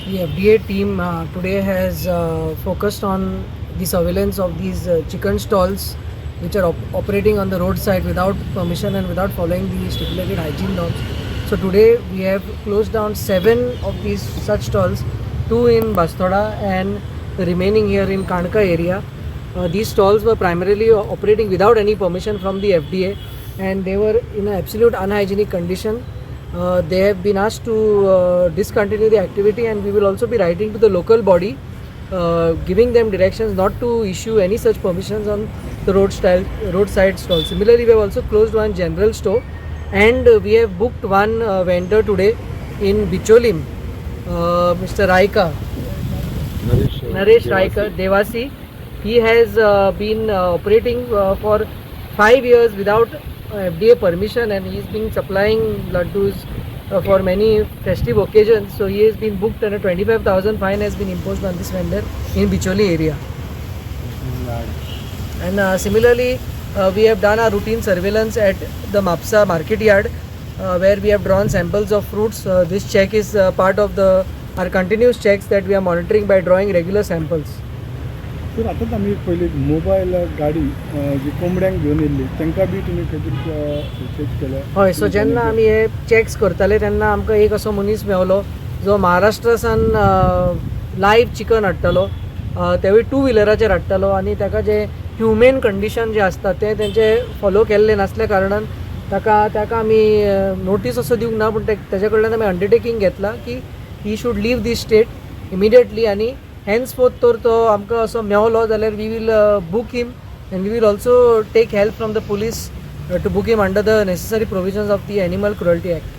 The FDA team today has focused on the surveillance of these chicken stalls which are operating on the roadside without permission and without following the stipulated hygiene norms. So today we have closed down 7 of these such stalls, 2 in Bastoda and the remaining here in Kanka area. These stalls were primarily operating without any permission from the FDA and they were in an absolute unhygienic condition. They have been asked to discontinue the activity, and we will also be writing to the local body, giving them directions not to issue any such permissions on the roadside stalls. Similarly, we have also closed one general store and we have booked one vendor today in Bicholim, Mr. Raika. Naresh Raikar Devasi. He has been operating for 5 years without FDA permission, and he's been supplying laddus for many festive occasions. So he has been booked and a 25,000 fine has been imposed on this vendor in Bicholi area. And similarly, we have done our routine surveillance at the Mapsa market yard, where we have drawn samples of fruits. This check is part of the our continuous checks that we are monitoring by drawing regular samples. तर आतांच आमी पयली mobile गाडी जी कोंबड्यांक घेवन येयल्ली, तांकां बी तुमी खंय तरी चेक केल्या? हय, सो जेन्ना आमी हे चॅक्स करताले तेन्ना आमकां एक असो मनीस मेवलो जो महाराष्ट्रासान लायव्ह चिकन हाडटालो. तेवूय टू व्हिलराचेर हाडटालो आनी ताका जे ह्युमेन कंडिशन जे आसता तें तेंचे फॉलो केल्लें नासल्या कारणान ताका आमी नोटीस असो दिवंक ना, पूण तेज्या कडल्यान आमी अंडरटेकींग घेतलां की he should leave this state immediately आनी हेन्सफोर्थ तर तो आमकां असो मेवलो जाल्यार we will book him and we will also take help from the police to book him under the necessary provisions of the Animal Cruelty Act.